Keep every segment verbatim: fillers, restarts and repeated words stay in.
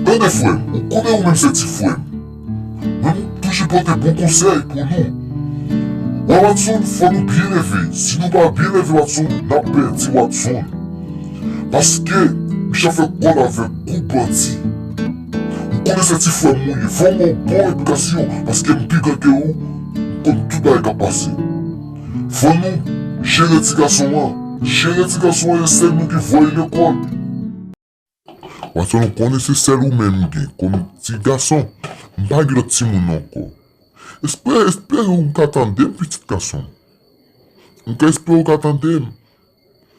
Tande frè m, ou konnen ou menm se ti frè m. Mwen m toujou pote bon konsèy pou nou. Wè Watson, fò nou byen leve. Si nou pa byen leve Watson, n ap pèdi Watson. Paske misye ap fè kòl avèk gwoup bandi. Ou konnen se ti frè m ou ye. Fò m ba w bon edikasyon, paske m pi gran ke ou, m konn tout bagay k ap pase. Fò nou jere ti gason an. Jere ti gason an, e sèl nou ki voye lekòl. Watson, ou konnen se sèl ou menm m gen kòm ti gason. M pa gen lòt timoun ankò. Espere, espere ou ka tande m, pitit gason. M ka espere ou ka tande m.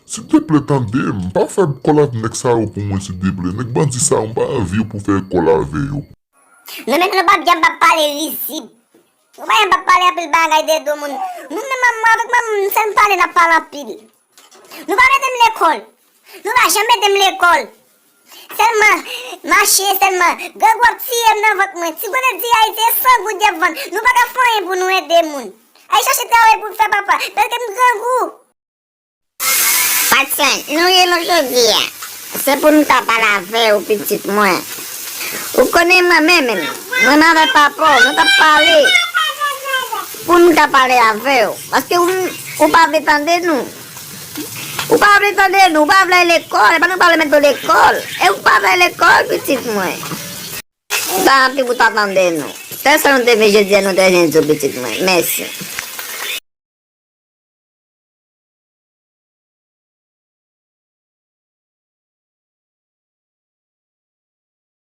Silteple, tande m. Pa fè kòl ak nèg sa yo pou mwen, silteple. Nèg bandi sa yo, m pa anvi pou fè kòl avè yo. Nou menm nou pa byen, pa pale rizib. Ou pa janm ap pale anpil bagay de do moun. Nou menm, mwen avèk manman m, sèl pale, n ap pale anpil. Nou pa mete m lekòl. Nou pa janm mete m lekòl. Sèlman mache, sèlman grangou ap tiye m nan vant mwen. Ti grenadye Ayiti, e san goud y ap vann. Nou pa ka fè anyen pou nou ede moun. Al chache travay pou fè, papa, paske m grangou. Watson, nou ye nou jodi a. Se pou nou ta pale avè w, pitit mwen. Ou konnen mwen menm, mwen avèk papa w, nou t ap pale pou nou ta pale avè w. Paske ou, ou pa vle tande nou. Ou pa vle tande nou, ou pa vle lekòl, e pa nou pa vle mete w lekòl. E ou pa vle lekòl, pitit mwen. Sa anpil pou ta tande nou. Se sa nou te vin jodi a, nou te vin di w, pitit mwen. Mèsi.